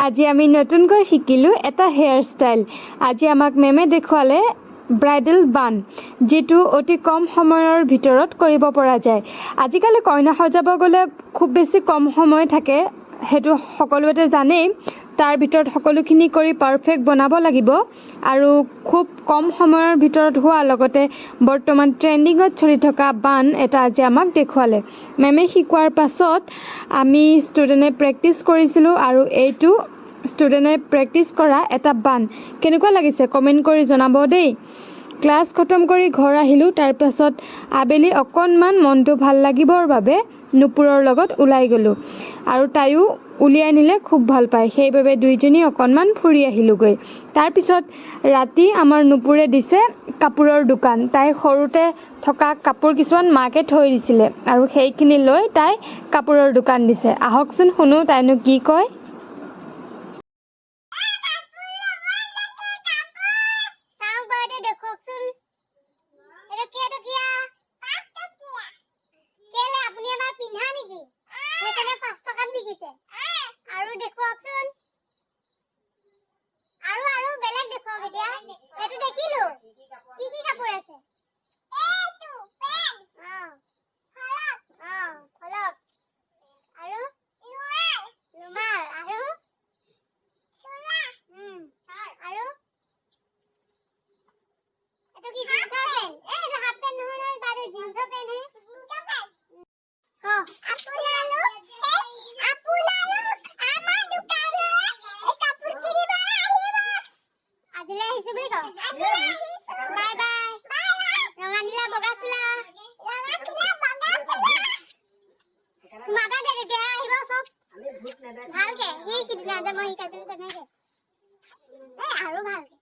আজি আমি নতুনকৈ শিকিলোঁ এটা হেয়াৰ ষ্টাইল। আজি আমাক মেমে দেখুৱালে ব্ৰাইডেল বান, যিটো অতি কম সময়ৰ ভিতৰত কৰিব পৰা যায়। আজিকালি কইনা সজাব গ'লে খুব বেছি কম সময় থাকে, সেইটো সকলোৱে জানেই। তাৰ ভিতৰত সকলোখিনি কৰি পাৰফেক্ট বনাব লাগিব আৰু খুব কম সময়ৰ ভিতৰত হোৱা, লগতে বৰ্তমান ট্ৰেণ্ডিঙত চলি থকা বান এটা আজি আমাক দেখুৱালে মেমে। শিকোৱাৰ পাছত আমি ষ্টুডেণ্টে প্ৰেক্টিছ কৰিছিলোঁ আৰু এইটো ষ্টুডেণ্টে প্ৰেক্টিছ কৰা এটা বান। কেনেকুৱা লাগিছে কমেণ্ট কৰি জনাব দেই। ক্লাছ খতম কৰি ঘৰ আহিলোঁ। তাৰপাছত আবেলি অকণমান মনটো ভাল লাগিবৰ বাবে নুপুৰৰ লগত ওলাই গ'লোঁ আৰু তাইও উলিয়াই নিলে খুব ভাল পায়, সেইবাবে দুইজনী অকণমান ফুৰি আহিলোঁগৈ। তাৰপিছত ৰাতি আমাৰ নুপুৰে দিছে কাপোৰৰ দোকান। তাই সৰুতে থকা কাপোৰ কিছুমান মাকে থৈ দিছিলে আৰু সেইখিনি লৈ তাই কাপোৰৰ দোকান দিছে। আহকচোন শুনো তাইনো কি কয়। চাওক বাৰু, দেখুৱাওকচোন, এইটো কেইটকীয়া? 5 টকীয়া। কেলে, আপুনি এবাৰ পিন্ধা নেকি? সেইকাৰণে 5 টকাত বিকিছে? আৰু দেখুৱাওকচোন, আৰু আৰু বেলেগ দেখুৱাওক। এতিয়া সেইটো দেখিলো। কি কি কাপোৰ আছে? অ, ফৰক আৰু ৰুমাল আৰু আৰু এইটো কি? জিন্সৰ পেণ্ট। এই এইটো হাফ পেণ্ট নহয় নহয় বাইদেউ, জিন্সৰ পেণ্ট হে। ক। আপোনালোক আমাৰ দোকানলৈ কাপোৰ কিনিব আহিব। আজিলৈ আহিছো বুলি ক। Bye bye. ৰঙা নীলা বগা চোলা, চুমা এটা দে, তেতিয়াহে আহিব চব। ভালকে, সেই সিদিনা যে মই শিকাইছিলো তেনেকে। এই আৰু ভালকে।